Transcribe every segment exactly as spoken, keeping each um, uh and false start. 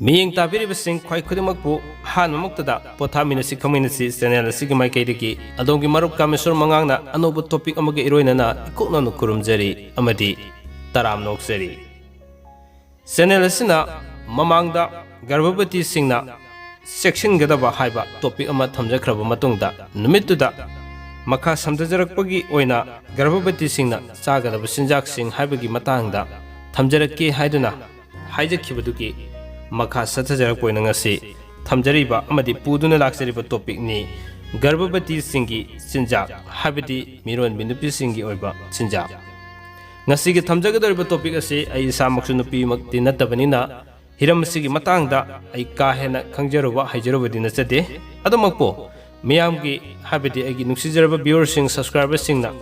ꯃꯤꯠꯌꯦꯡ ꯇꯥꯕꯤꯔꯤꯕꯁꯤꯡ ꯈ꯭ꯋꯥꯏ ꯈꯨꯗꯤꯡꯃꯛꯄꯨ ꯑꯍꯥꯟꯕꯃꯛꯇꯗ ꯄꯣꯊꯥꯃꯤꯟꯅꯁꯤ ꯈꯪꯃꯤꯟꯅꯁꯤ ꯆꯦꯅꯦꯜ ꯑꯁꯤꯒꯤ ꯃꯥꯏꯀꯩꯗꯒꯤ ꯑꯗꯣꯝꯒꯤ ꯃꯔꯨꯞ ꯀꯥꯃꯦꯁꯣꯔ ꯃꯉꯥꯡꯅ ꯑꯅꯧꯕ ꯇꯣꯄꯤꯛ ꯑꯃꯒ ꯏꯔꯣꯏꯅꯅ ꯏꯀꯣꯛꯅꯅ ꯈꯨꯔꯨꯝꯖꯔꯤ ꯑꯃꯗꯤ ꯇꯔꯥꯝꯅ ꯑꯣꯛꯆꯔꯤ꯫ ꯆꯦꯅꯦꯜ ꯑꯁꯤꯅ ꯃꯃꯥꯡꯗ ꯒꯔꯚꯕꯇꯤꯁꯤꯡꯅ ꯆꯦꯛꯁꯤꯟꯒꯗꯕ ꯍꯥꯏꯕ ꯇꯣꯄꯤꯛ ꯑꯃ ꯊꯝꯖꯈ꯭ꯔꯕ ꯃꯇꯨꯡꯗ, ꯅꯨꯃꯤꯠꯇꯨꯗ ꯃꯈꯥ ꯁꯝꯊꯖꯔꯛꯄꯒꯤ ꯑꯣꯏꯅ ꯒꯔꯚꯕꯇꯤꯁꯤꯡꯅ ꯆꯥꯒꯗꯕ ꯆꯤꯟꯖꯥꯛꯁꯤꯡ ꯍꯥꯏꯕꯒꯤ ꯃꯇꯥꯡꯗ ꯊꯝꯖꯔꯛꯀꯦ ꯍꯥꯏꯗꯨꯅ ꯍꯥꯏꯖꯈꯤꯕꯗꯨꯒꯤ ꯃꯈꯥ ꯆꯠꯊꯖꯔꯛꯄ ꯑꯣꯏꯅ ꯉꯁꯤ ꯊꯝꯖꯔꯤꯕ ꯑꯃꯗꯤ ꯄꯨꯗꯨꯅ ꯂꯥꯛꯆꯔꯤꯕ ꯇꯣꯄꯤꯛꯅꯤ, ꯒꯔꯚꯕꯇꯤꯁꯤꯡꯒꯤ ꯆꯤꯟꯖꯥꯛ, ꯍꯥꯏꯕꯗꯤ ꯃꯤꯔꯣꯟꯕꯤ ꯅꯨꯄꯤꯁꯤꯡꯒꯤ ꯑꯣꯏꯕ ꯆꯤꯟꯖꯥꯛ꯫ ꯉꯁꯤꯒꯤ ꯊꯝꯖꯒꯗꯧꯔꯤꯕ ꯇꯣꯄꯤꯛ ꯑꯁꯤ ꯑꯩ ꯏꯁꯥꯃꯛꯁꯨ ꯅꯨꯄꯤꯃꯛꯇꯤ ꯅꯠꯇꯕꯅꯤꯅ, ꯍꯤꯔꯝ ꯑꯁꯤꯒꯤ ꯃꯇꯥꯡꯗ ꯑꯩ ꯀꯥ ꯍꯦꯟꯅ ꯈꯪꯖꯔꯨꯕ, ꯍꯩꯖꯔꯨꯕꯗꯤ ꯅꯠꯆꯗꯦ꯫ ꯑꯗꯨꯃꯛꯄꯨ ꯃꯤꯌꯥꯝꯒꯤ, ꯍꯥꯏꯕꯗꯤ ꯑꯩꯒꯤ ꯅꯨꯡꯁꯤꯖꯔꯕ ꯚ꯭ꯌꯨꯋꯔꯁꯤꯡ, ꯁꯕꯁꯀ꯭ꯔꯥꯏꯕꯔꯁꯤꯡꯅ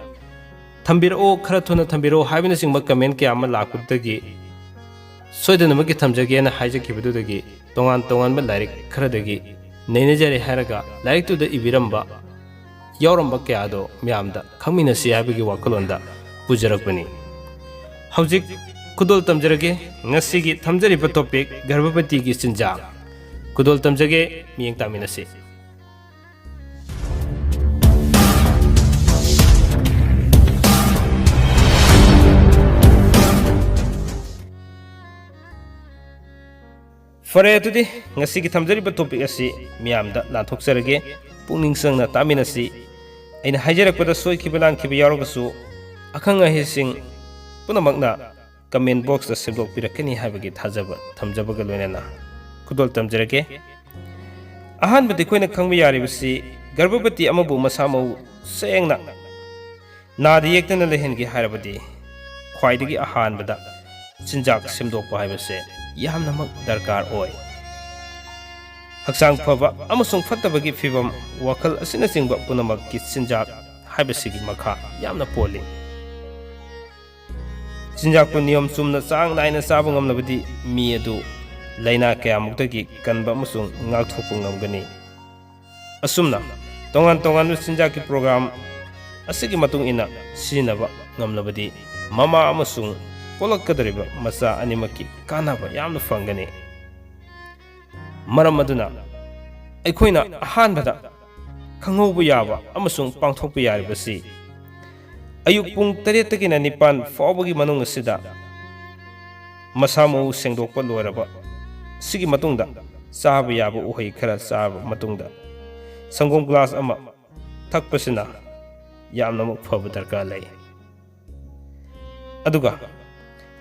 "ꯊꯝꯕꯤꯔꯛꯑꯣ, ꯈꯔ ꯊꯨꯅ ꯊꯝꯕꯤꯔꯛꯑꯣ" ꯍꯥꯏꯕꯅꯆꯤꯡꯕ ꯀꯃꯦꯟ ꯀꯌꯥ ꯑꯃ ꯂꯥꯛꯄꯗꯨꯗꯒꯤ ꯁꯣꯏꯗꯅꯃꯛꯀꯤ ꯊꯝꯖꯒꯦꯅ ꯍꯥꯏꯖꯈꯤꯕꯗꯨꯗꯒꯤ ꯇꯣꯉꯥꯟ ꯇꯣꯉꯥꯟꯕ ꯂꯥꯏꯔꯤꯛ ꯈꯔꯗꯒꯤ ꯅꯩꯅꯖꯔꯦ ꯍꯥꯏꯔꯒ ꯂꯥꯏꯔꯤꯛꯇꯨꯗ ꯏꯕꯤꯔꯝꯕ, ꯌꯥꯎꯔꯝꯕ ꯀꯌꯥꯗꯣ ꯃꯌꯥꯝꯗ ꯈꯪꯃꯤꯟꯅꯁꯤ ꯍꯥꯏꯕꯒꯤ ꯋꯥꯈꯜꯂꯣꯟꯗ ꯄꯨꯖꯔꯛꯄꯅꯤ꯫ ꯍꯧꯖꯤꯛ ꯈꯨꯗꯣꯜ ꯇꯝꯖꯔꯒꯦ꯫ ꯉꯁꯤꯒꯤ ꯊꯝꯖꯔꯤꯕ ꯇꯣꯄꯤꯛ ꯒꯔꯚꯕꯇꯤꯒꯤ ꯆꯤꯟꯖꯥꯛ꯫ ꯈꯨꯗꯣꯜ ꯇꯝꯖꯒꯦ, ꯃꯤꯠꯌꯦꯡ ꯇꯥꯃꯤꯟꯅꯁꯤ꯫ ꯐꯔꯦ, ꯑꯗꯨꯗꯤ ꯉꯁꯤꯒꯤ ꯊꯝꯖꯔꯤꯕ ꯇꯣꯄꯤꯛ ꯑꯁꯤ ꯃꯤꯌꯥꯝꯗ ꯂꯥꯟꯊꯣꯛꯆꯔꯒꯦ꯫ ꯄꯨꯛꯅꯤꯡ ꯆꯪꯅ ꯇꯥꯃꯤꯟꯅꯁꯤ꯫ ꯑꯩꯅ ꯍꯥꯏꯖꯔꯛꯄꯗ ꯁꯣꯏꯈꯤꯕ ꯂꯥꯟꯈꯤꯕ ꯌꯥꯎꯔꯒꯁꯨ, ꯑꯈꯪ ꯑꯍꯩꯁꯤꯡ ꯄꯨꯝꯅꯃꯛꯅ ꯀꯃꯦꯟ ꯕꯣꯛꯁꯇ ꯁꯦꯝꯗꯣꯛꯄꯤꯔꯛꯀꯅꯤ ꯍꯥꯏꯕꯒꯤ ꯊꯥꯖꯕ ꯊꯝꯖꯕꯒ ꯂꯣꯏꯅꯅ ꯈꯨꯗꯣꯜ ꯇꯝꯖꯔꯒꯦ꯫ ꯑꯍꯥꯟꯕꯗ ꯑꯩꯈꯣꯏꯅ ꯈꯪꯕ ꯌꯥꯔꯤꯕꯁꯤ, ꯒꯔꯚꯕꯇꯤ ꯑꯃꯕꯨ ꯃꯁꯥ ꯃꯎ ꯁꯦꯡꯅ ꯅꯥꯗ ꯌꯦꯛꯇꯅ ꯂꯩꯍꯟꯒꯦ ꯍꯥꯏꯔꯕꯗꯤ ꯈ꯭ꯋꯥꯏꯗꯒꯤ ꯑꯍꯥꯟꯕꯗ ꯆꯤꯟꯖꯥꯛ ꯁꯦꯝꯗꯣꯛꯄ ꯍꯥꯏꯕꯁꯦ ꯌꯥꯝꯅꯃꯛ ꯗꯔꯀꯥꯔ ꯑꯣꯏ꯫ ꯍꯛꯆꯥꯡ ꯐꯕ ꯑꯃꯁꯨꯡ ꯐꯠꯇꯕꯒꯤ ꯐꯤꯕꯝ, ꯋꯥꯈꯜ ꯑꯁꯤꯅꯆꯤꯡꯕ ꯄꯨꯝꯅꯃꯛꯀꯤ ꯆꯤꯟꯖꯥꯛ ꯍꯥꯏꯕꯁꯤꯒꯤ ꯃꯈꯥ ꯌꯥꯝꯅ ꯄꯣꯜꯂꯤ꯫ ꯆꯤꯟꯖꯥꯛꯄꯨ ꯅꯤꯌꯣꯝ ꯆꯨꯝꯅ ꯆꯥꯡ ꯅꯥꯏꯅ ꯆꯥꯕ ꯉꯝꯂꯕꯗꯤ ꯃꯤ ꯑꯗꯨ ꯂꯥꯏꯅꯥ ꯀꯌꯥꯃꯨꯛꯇꯒꯤ ꯀꯟꯕ ꯑꯃꯁꯨꯡ ꯉꯥꯛꯊꯣꯛꯄ ꯉꯝꯒꯅꯤ꯫ ꯑꯁꯨꯝꯅ ꯇꯣꯉꯥꯟ ꯇꯣꯉꯥꯟꯕ ꯆꯤꯟꯖꯥꯛꯀꯤ ꯄ꯭ꯔꯣꯒ꯭ꯔꯥꯝ ꯑꯁꯤꯒꯤ ꯃꯇꯨꯡ ꯏꯟꯅ ꯁꯤꯖꯤꯟꯅꯕ ꯉꯝꯂꯕꯗꯤ ꯃꯃꯥ ꯑꯃꯁꯨꯡ ꯄꯣꯛꯂꯛꯀꯗꯧꯔꯤꯕ ꯃꯆꯥ ꯑꯅꯤꯃꯛꯀꯤ ꯀꯥꯟꯅꯕ ꯌꯥꯝꯅ ꯐꯪꯒꯅꯤ꯫ ꯃꯔꯝ ꯑꯗꯨꯅ ꯑꯩꯈꯣꯏꯅ ꯑꯍꯥꯟꯕꯗ ꯈꯪꯍꯧꯕ ꯌꯥꯕ ꯑꯃꯁꯨꯡ ꯄꯥꯡꯊꯣꯛꯄ ꯌꯥꯔꯤꯕꯁꯤ, ꯑꯌꯨꯛ ꯄꯨꯡ ꯇꯔꯦꯠꯇꯒꯤꯅ ꯅꯤꯄꯥꯟ ꯐꯥꯎꯕꯒꯤ ꯃꯅꯨꯡ ꯑꯁꯤꯗ ꯃꯁꯥ ꯃꯎ ꯁꯦꯡꯗꯣꯛꯄ ꯂꯣꯏꯔꯕ ꯁꯤꯒꯤ ꯃꯇꯨꯡꯗ, ꯆꯥꯕ ꯌꯥꯕ ꯎꯍꯩ ꯈꯔ ꯆꯥꯔꯕ ꯃꯇꯨꯡꯗ, ꯁꯪꯒꯣꯝ ꯒ꯭ꯂꯥꯁ ꯑꯃ ꯊꯛꯄꯁꯤꯅ ꯌꯥꯝꯅꯃꯛ ꯐꯕ ꯗꯔꯀꯥꯔ ꯂꯩ꯫ ꯑꯗꯨꯒ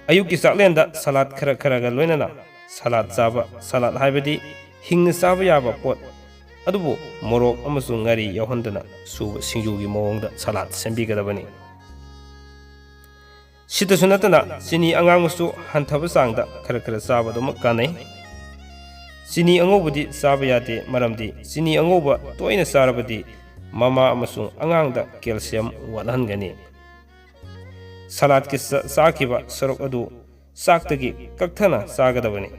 ꯑꯌꯨꯛꯀꯤ ꯆꯥꯛꯂꯦꯟꯗ ꯁꯂꯥꯗ ꯈꯔ ꯈꯔꯒ ꯂꯣꯏꯅꯅ ꯁꯂꯥꯗ ꯆꯥꯕ, ꯁꯂꯥꯗ ꯍꯥꯏꯕꯗꯤ ꯍꯤꯡꯅ ꯆꯥꯕ ꯌꯥꯕ ꯄꯣꯠ, ꯑꯗꯨꯕꯨ ꯃꯣꯔꯣꯛ ꯑꯃꯁꯨꯡ ꯉꯥꯔꯤ ꯌꯥꯎꯍꯟꯗꯅ ꯁꯨꯕ ꯁꯤꯡꯖꯨꯒꯤ ꯃꯑꯣꯡꯗ ꯁꯂꯥꯗ ꯁꯦꯝꯕꯤꯒꯗꯕꯅꯤ꯫ ꯁꯤꯇꯁꯨ ꯅꯠꯇꯅ ꯆꯤꯅꯤ ꯑꯉꯥꯡꯕꯁꯨ ꯍꯟꯊꯕ ꯆꯥꯡꯗ ꯈꯔ ꯈꯔ ꯆꯥꯕ ꯑꯗꯨꯃꯛ ꯀꯥꯟꯅꯩ꯫ ꯆꯤꯅꯤ ꯑꯉꯧꯕꯗꯤ ꯆꯥꯕ ꯌꯥꯗꯦ, ꯃꯔꯝꯗꯤ ꯆꯤꯅꯤ ꯑꯉꯧꯕ ꯇꯣꯏꯅ ꯆꯥꯔꯕꯗꯤ ꯃꯃꯥ ꯑꯃꯁꯨꯡ ꯑꯉꯥꯡꯗ ꯀꯦꯜꯁꯤꯌꯝ ꯋꯥꯠꯍꯟꯒꯅꯤ꯫ ꯁꯂꯥꯗꯀꯤ ꯆꯥ-, ꯆꯥꯈꯤꯕ ꯁꯔꯨꯛ ꯑꯗꯨ ꯆꯥꯛꯇꯒꯤ ꯀꯛꯊꯅ ꯆꯥꯒꯗꯕꯅꯤ꯫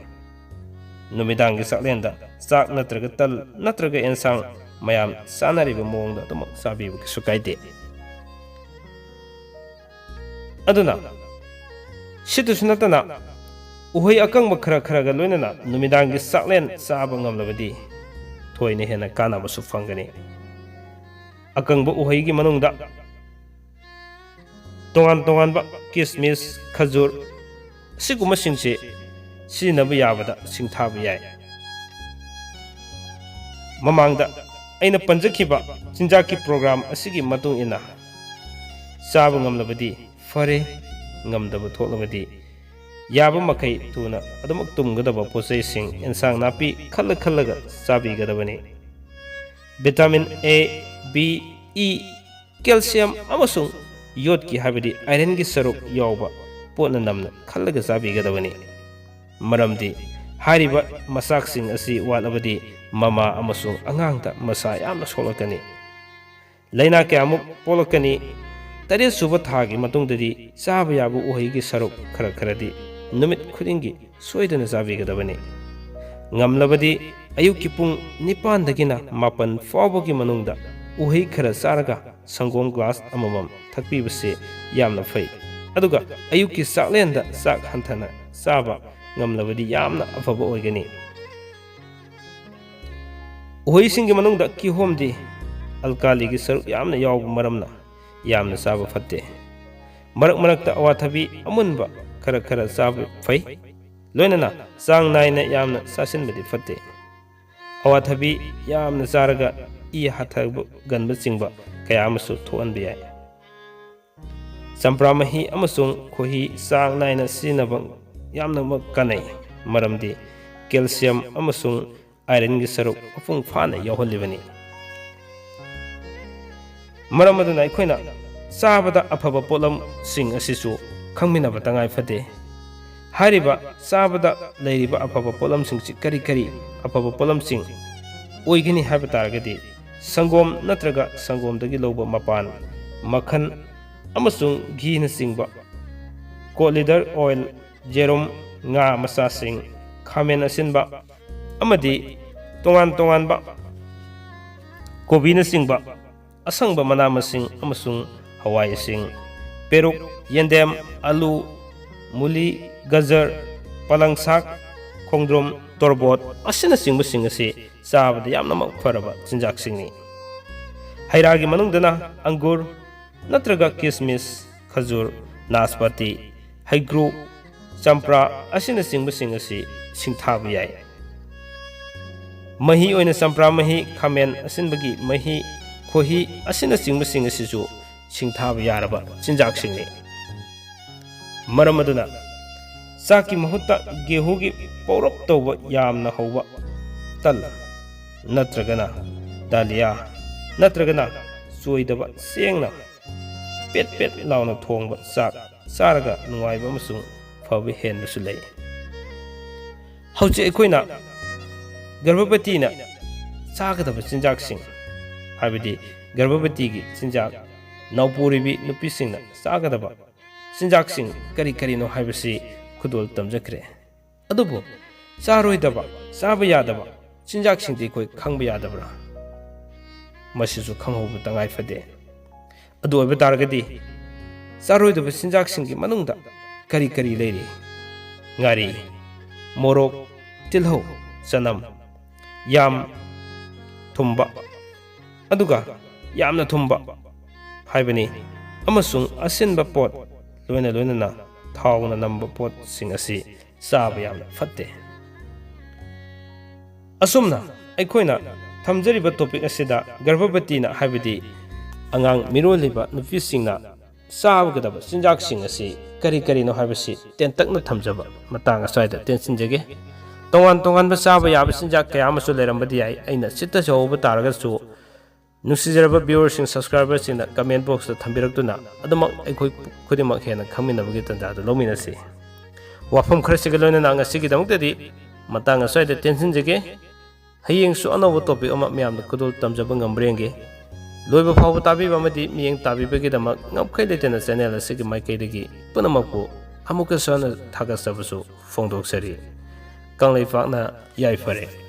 ꯅꯨꯃꯤꯗꯥꯡꯒꯤ ꯆꯥꯛꯂꯦꯟꯗ ꯆꯥꯛ ꯅꯠꯇ꯭ꯔꯒ ꯇꯜ ꯅꯠꯇ꯭ꯔꯒ ꯑꯦꯟꯁꯥꯡ ꯃꯌꯥꯝ ꯆꯥꯅꯔꯤꯕ ꯃꯑꯣꯡꯗ ꯑꯗꯨꯃꯛ ꯆꯥꯕꯤꯕ ꯀꯩꯁꯨ ꯀꯥꯏꯗꯦ꯫ ꯑꯗꯨꯅ ꯁꯤꯇꯁꯨ ꯅꯠꯇꯅ ꯎꯍꯩ ꯑꯀꯪꯕ ꯈꯔ ꯈꯔꯒ ꯂꯣꯏꯅꯅ ꯅꯨꯃꯤꯗꯥꯡꯒꯤ ꯆꯥꯛꯂꯦꯟ ꯆꯥꯕ ꯉꯝꯂꯕꯗꯤ ꯊꯣꯏꯅ ꯍꯦꯟꯅ ꯀꯥꯟꯅꯕꯁꯨ ꯐꯪꯒꯅꯤ꯫ ꯑꯀꯪꯕ ꯎꯍꯩꯒꯤ ꯃꯅꯨꯡꯗ ꯇꯣꯉꯥꯟ ꯇꯣꯉꯥꯟꯕ ꯀꯤꯁꯃꯤꯁ, ꯈꯖꯨꯔ ꯑꯁꯤꯒꯨꯝꯕꯁꯤꯡꯁꯤ ꯁꯤꯖꯤꯟꯅꯕ ꯌꯥꯕꯗ ꯁꯤꯡꯊꯥꯕ ꯌꯥꯏ꯫ ꯃꯃꯥꯡꯗ ꯑꯩꯅ ꯄꯟꯖꯈꯤꯕ ꯆꯤꯟꯖꯥꯛꯀꯤ ꯄ꯭ꯔꯣꯒ꯭ꯔꯥꯝ ꯑꯁꯤꯒꯤ ꯃꯇꯨꯡ ꯏꯟꯅ ꯆꯥꯕ ꯉꯝꯂꯕꯗꯤ ꯐꯔꯦ, ꯉꯝꯗꯕ ꯊꯣꯛꯂꯕꯗꯤ ꯌꯥꯕ ꯃꯈꯩ ꯊꯨꯅ ꯑꯗꯨꯃꯛ ꯇꯨꯝꯒꯗꯕ ꯄꯣꯠꯆꯩꯁꯤꯡ, ꯑꯦꯟꯁꯥꯡ ꯅꯥꯄꯤ ꯈꯜꯂ ꯈꯜꯂꯒ ꯆꯥꯕꯤꯒꯗꯕꯅꯤ꯫ Vitamin A, B, E, calcium ꯑꯃꯁꯨꯡ ꯌꯣꯠꯀꯤ ꯍꯥꯏꯕꯗꯤ ꯑꯥꯏꯔꯟꯒꯤ ꯁꯔꯨꯛ ꯌꯥꯎꯕ ꯄꯣꯠꯅ ꯅꯝꯅ ꯈꯜꯂꯒ ꯆꯥꯕꯤꯒꯗꯕꯅꯤ꯫ ꯃꯔꯝꯗꯤ ꯍꯥꯏꯔꯤꯕ ꯃꯆꯥꯛꯁꯤꯡ ꯑꯁꯤ ꯋꯥꯠꯂꯕꯗꯤ ꯃꯃꯥ ꯑꯃꯁꯨꯡ ꯑꯉꯥꯡꯗ ꯃꯁꯥ ꯌꯥꯝꯅ ꯁꯣꯛꯂꯛꯀꯅꯤ꯫ ꯂꯥꯏꯅꯥ ꯀꯌꯥꯃꯨꯛ ꯄꯣꯛꯂꯛꯀꯅꯤ꯫ ꯇꯔꯦꯠ ꯁꯨꯕ ꯊꯥꯒꯤ ꯃꯇꯨꯡꯗꯗꯤ ꯆꯥꯕ ꯌꯥꯕ ꯎꯍꯩꯒꯤ ꯁꯔꯨꯛ ꯈꯔ ꯈꯔꯗꯤ ꯅꯨꯃꯤꯠ ꯈꯨꯗꯤꯡꯒꯤ ꯁꯣꯏꯗꯅ ꯆꯥꯕꯤꯒꯗꯕꯅꯤ꯫ ꯉꯝꯂꯕꯗꯤ ꯑꯌꯨꯛꯀꯤ ꯄꯨꯡ ꯅꯤꯄꯥꯟꯗꯒꯤꯅ ꯃꯥꯄꯟ ꯐꯥꯎꯕꯒꯤ ꯃꯅꯨꯡꯗ ꯎꯍꯩ ꯈꯔ ꯆꯥꯔꯒ ꯁꯪꯒꯣꯝ ꯒ꯭ꯂꯥꯁ ꯑꯃꯃꯝ ꯊꯛꯄꯤꯕꯁꯤ ꯌꯥꯝꯅ ꯐꯩ꯫ ꯑꯗꯨꯒ ꯑꯌꯨꯛꯀꯤ ꯆꯥꯛꯂꯦꯟꯗ ꯆꯥꯛ ꯍꯟꯊꯅ ꯆꯥꯕ ꯉꯝꯂꯕꯗꯤ ꯌꯥꯝꯅ ꯑꯐꯕ ꯑꯣꯏꯒꯅꯤ꯫ ꯎꯍꯩꯁꯤꯡꯒꯤ ꯃꯅꯨꯡꯗ ꯀꯤꯍꯣꯝꯗꯤ ꯑꯜꯀꯥꯂꯤꯒꯤ ꯁꯔꯨꯛ ꯌꯥꯝꯅ ꯌꯥꯎꯕ ꯃꯔꯝꯅ ꯌꯥꯝꯅ ꯆꯥꯕ ꯐꯠꯇꯦ꯫ ꯃꯔꯛ ꯃꯔꯛꯇ ꯑꯋꯥꯊꯕꯤ ꯑꯃꯨꯟꯕ ꯈꯔ ꯈꯔ ꯆꯥꯕ ꯐꯩ꯫ ꯂꯣꯏꯅꯅ ꯆꯥꯡ ꯅꯥꯏꯅ ꯌꯥꯝꯅ ꯆꯥꯁꯤꯟꯕꯗꯤ ꯐꯠꯇꯦ꯫ ꯑꯋꯥꯊꯕꯤ ꯌꯥꯝꯅ ꯆꯥꯔꯒ ꯏ ꯍꯟꯊꯒꯟꯕꯆꯤꯡꯕ ꯀꯌꯥ ꯑꯃꯁꯨ ꯊꯣꯛꯍꯟꯕ ꯌꯥꯏ꯫ ꯆꯝꯄ꯭ꯔꯥ ꯃꯍꯤ ꯑꯃꯁꯨꯡ ꯈꯣꯏꯍꯤ ꯆꯥꯡ ꯅꯥꯏꯅ ꯁꯤꯖꯤꯟꯅꯕ ꯌꯥꯝꯅꯃꯛ ꯀꯥꯟꯅꯩ, ꯃꯔꯝꯗꯤ ꯀꯦꯜꯁꯤꯌꯝ ꯑꯃꯁꯨꯡ ꯑꯥꯏꯔꯟꯒꯤ ꯁꯔꯨꯛ ꯃꯄꯨꯡ ꯐꯥꯅ ꯌꯥꯎꯍꯜꯂꯤꯕꯅꯤ꯫ ꯃꯔꯝ ꯑꯗꯨꯅ ꯑꯩꯈꯣꯏꯅ ꯆꯥꯕꯗ ꯑꯐꯕ ꯄꯣꯠꯂꯝꯁꯤꯡ ꯑꯁꯤꯁꯨ ꯈꯪꯃꯤꯟꯅꯕ ꯇꯉꯥꯏ ꯐꯗꯦ꯫ ꯍꯥꯏꯔꯤꯕ ꯆꯥꯕꯗ ꯂꯩꯔꯤꯕ ꯑꯐꯕ ꯄꯣꯠꯂꯝꯁꯤꯡꯁꯤ ꯀꯔꯤ ꯀꯔꯤ ꯑꯐꯕ ꯄꯣꯠꯂꯝꯁꯤꯡ ꯑꯣꯏꯒꯅꯤ ꯍꯥꯏꯕ ꯇꯥꯔꯒꯗꯤ, ꯁꯪꯒꯣꯝ ꯅꯠꯇ꯭ꯔꯒ ꯁꯪꯒꯣꯝꯗꯒꯤ ꯂꯧꯕ ꯃꯄꯥꯟ, ꯃꯈꯟ ꯑꯃꯁꯨꯡ ꯘꯤꯅꯆꯤꯡꯕ, cod liver oil, ꯌꯦꯔꯨꯝ, ꯉꯥ ꯃꯆꯥꯁꯤꯡ, ꯈꯥꯃꯦꯟ ꯑꯁꯤꯟꯕ ꯑꯃꯗꯤ ꯇꯣꯉꯥꯟ ꯇꯣꯉꯥꯟꯕ ꯀꯣꯕꯤꯅꯆꯤꯡꯕ ꯑꯁꯪꯕ ꯃꯅꯥ ꯃꯁꯤꯡ ꯑꯃꯁꯨꯡ ꯍꯋꯥꯏꯁꯤꯡ, ꯄꯦꯔꯨꯛ, ꯌꯦꯟꯗꯦꯝ, ꯑꯂꯨ, ꯃꯨꯂꯤ, ꯒꯖꯔ, ꯄꯂꯪꯁꯥꯛ, ꯈꯣꯡꯗ꯭ꯔꯨꯝ, ꯇꯣꯔꯕꯣꯠ ꯑꯁꯤꯅꯆꯤꯡꯕꯁꯤꯡ ꯑꯁꯤ ꯆꯥꯕꯗ ꯌꯥꯝꯅꯃꯛ ꯐꯔꯕ ꯆꯤꯟꯖꯥꯛꯁꯤꯡꯅꯤ꯫ ꯍꯩ ꯔꯥꯒꯤ ꯃꯅꯨꯡꯗꯅ ꯑꯪꯒꯨꯔ ꯅꯠꯇ꯭ꯔꯒ ꯀꯤꯁꯃꯤꯁ, ꯈꯖꯨꯔ, ꯅꯥꯁꯄꯥꯇꯤ, ꯍꯩꯀ꯭ꯔꯨ, ꯆꯝꯄ꯭ꯔꯥ ꯑꯁꯤꯅꯆꯤꯡꯕꯁꯤꯡ ꯑꯁꯤ ꯁꯤꯡꯊꯥꯕ ꯌꯥꯏ꯫ ꯃꯍꯤ ꯑꯣꯏꯅ ꯆꯝꯄ꯭ꯔꯥ ꯃꯍꯤ, ꯈꯥꯃꯦꯟ ꯑꯁꯤꯟꯕꯒꯤ ꯃꯍꯤ, ꯈꯣꯏꯍꯤ ꯑꯁꯤꯅꯆꯤꯡꯕꯁꯤꯡ ꯑꯁꯤꯁꯨ ꯁꯤꯡꯊꯥꯕ ꯌꯥꯔꯕ ꯆꯤꯟꯖꯥꯛꯁꯤꯡꯅꯤ꯫ ꯃꯔꯝ ꯑꯗꯨꯅ ꯆꯥꯛꯀꯤ ꯃꯍꯨꯠꯇ ꯒꯦꯍꯨꯒꯤ ꯄꯧꯔꯞ ꯇꯧꯕ ꯌꯥꯝꯅ ꯍꯧꯕ ꯇꯜ ꯅꯠꯇ꯭ꯔꯒꯅ ꯗꯥꯂꯤꯌꯥ ꯅꯠꯇ꯭ꯔꯒꯅ ꯆꯣꯏꯗꯕ ꯆꯦꯡꯅ ꯄꯦꯠ ꯄꯦꯠ ꯂꯥꯎꯅ ꯊꯣꯡꯕ ꯆꯥꯛ ꯆꯥꯔꯒ ꯅꯨꯡꯉꯥꯏꯕ ꯑꯃꯁꯨꯡ ꯐꯕ ꯍꯦꯟꯕꯁꯨ ꯂꯩ꯫ ꯍꯧꯖꯤꯛ ꯑꯩꯈꯣꯏꯅ ꯒꯔꯚꯕꯇꯤꯅ ꯆꯥꯒꯗꯕ ꯆꯤꯟꯖꯥꯛꯁꯤꯡ, ꯍꯥꯏꯕꯗꯤ ꯒꯔꯚꯕꯇꯤꯒꯤ ꯆꯤꯟꯖꯥꯛ, ꯅꯥꯎꯄꯣꯔꯤꯕꯤ ꯅꯨꯄꯤꯁꯤꯡꯅ ꯆꯥꯒꯗꯕ ꯆꯤꯟꯖꯥꯛꯁꯤꯡ ꯀꯔꯤ ꯀꯔꯤꯅꯣ ꯍꯥꯏꯕꯁꯤ ꯈꯨꯗꯣꯜ ꯇꯝꯖꯈ꯭ꯔꯦ꯫ ꯑꯗꯨꯕꯨ ꯆꯥꯔꯣꯏꯗꯕ, ꯆꯥꯕ ꯌꯥꯗꯕ ꯆꯤꯟꯖꯥꯛꯁꯤꯡꯗꯤ ꯑꯩꯈꯣꯏ ꯈꯪꯕ ꯌꯥꯗꯕ꯭ꯔꯥ? ꯃꯁꯤꯁꯨ ꯈꯪꯍꯧꯕ ꯇꯉꯥꯏ ꯐꯗꯦ꯫ ꯑꯗꯨ ꯑꯣꯏꯕ ꯇꯥꯔꯒꯗꯤ ꯆꯥꯔꯣꯏꯗꯕ ꯆꯤꯟꯖꯥꯛꯁꯤꯡꯒꯤ ꯃꯅꯨꯡꯗ ꯀꯔꯤ ꯀꯔꯤ ꯂꯩꯔꯤ? ꯉꯥꯔꯤ, ꯃꯣꯔꯣꯛ, ꯇꯤꯜꯍꯧ, ꯆꯅꯝ, ꯌꯥꯝ, ꯊꯨꯝꯕ, ꯑꯗꯨꯒ ꯌꯥꯝꯅ ꯊꯨꯝꯕ ꯍꯥꯏꯕꯅꯤ꯫ ꯑꯃꯁꯨꯡ ꯑꯁꯤꯟꯕ ꯄꯣꯠ, ꯂꯣꯏꯅ ꯂꯣꯏꯅꯅ ꯊꯥꯎꯅ ꯅꯝꯕ ꯄꯣꯠꯁꯤꯡ ꯑꯁꯤ ꯆꯥꯕ ꯌꯥꯝꯅ ꯐꯠꯇꯦ꯫ ꯑꯁꯨꯝꯅ ꯑꯩꯈꯣꯏꯅ ꯊꯝꯖꯔꯤꯕ topic ꯑꯁꯤꯗ ꯒꯔꯚꯕꯇꯤꯅ, ꯍꯥꯏꯕꯗꯤ ꯑꯉꯥꯡ ꯃꯤꯔꯣꯜꯂꯤꯕ ꯅꯨꯄꯤꯁꯤꯡꯅ ꯆꯥꯒꯗꯕ ꯆꯤꯟꯖꯥꯛꯁꯤꯡ ꯑꯁꯤ ꯀꯔꯤ ꯀꯔꯤꯅꯣ ꯍꯥꯏꯕꯁꯤ ꯇꯦꯟꯇꯛꯅ ꯊꯝꯖꯕ ꯃꯇꯥꯡ ꯑꯁ꯭ꯋꯥꯏꯗ ꯇꯦꯟꯁꯤꯟꯖꯒꯦ꯫ ꯇꯣꯉꯥꯟ ꯇꯣꯉꯥꯟꯕ ꯆꯥꯕ ꯌꯥꯕ ꯆꯤꯟꯖꯥꯛ ꯀꯌꯥ ꯑꯃꯁꯨ ꯂꯩꯔꯝꯕꯗꯤ ꯌꯥꯏ꯫ ꯑꯩꯅ ꯁꯤꯠꯇ ꯁꯧꯍꯧꯕ ꯇꯥꯔꯒꯁꯨ, ꯅꯨꯡꯁꯤꯖꯔꯕ viewerꯁꯤꯡ, subscriberꯁꯤꯡꯅ comment boxꯇ ꯊꯝꯕꯤꯔꯛꯇꯨꯅ ꯑꯗꯨꯃꯛ ꯑꯩꯈꯣꯏ ꯈꯨꯗꯤꯡꯃꯛ ꯍꯦꯟꯅ ꯈꯪꯃꯤꯟꯅꯕꯒꯤ ꯇꯥꯟꯖꯥꯗꯨ ꯂꯧꯃꯤꯟꯅꯁꯤ꯫ ꯋꯥꯐꯝ ꯈꯔꯁꯤꯒ ꯂꯣꯏꯅꯅ ꯉꯁꯤꯒꯤꯗꯃꯛꯇꯗꯤ ꯃꯇꯥꯡ ꯑꯁ꯭ꯋꯥꯏꯗ ꯇꯦꯟꯁꯤꯟꯖꯒꯦ꯫ ꯍꯌꯦꯡꯁꯨ ꯑꯅꯧꯕ topic ꯑꯃ ꯃꯌꯥꯝꯗ ꯈꯨꯗꯣꯜ ꯇꯝꯖꯕ ꯉꯝꯕ꯭ꯔꯥ ꯌꯦꯡꯒꯦ꯫ ꯂꯣꯏꯕ ꯐꯥꯎꯕ ꯇꯥꯕꯤꯕ ꯑꯃꯗꯤ ꯃꯤꯠꯌꯦꯡ ꯇꯥꯕꯤꯕꯒꯤꯗꯃꯛ ꯉꯝꯈꯩ ꯂꯩꯇꯅ channel ꯑꯁꯤꯒꯤ ꯃꯥꯏꯀꯩꯗꯒꯤ ꯄꯨꯝꯅꯃꯛꯄꯨ ꯑꯃꯨꯛꯀꯁꯨ ꯍꯟꯅ ꯊꯥꯒꯠꯆꯕꯁꯨ ꯐꯣꯡꯗꯣꯛꯆꯔꯤ꯫ ꯀꯪꯂꯩꯄꯥꯛꯅ ꯌꯥꯏꯐꯔꯦ꯫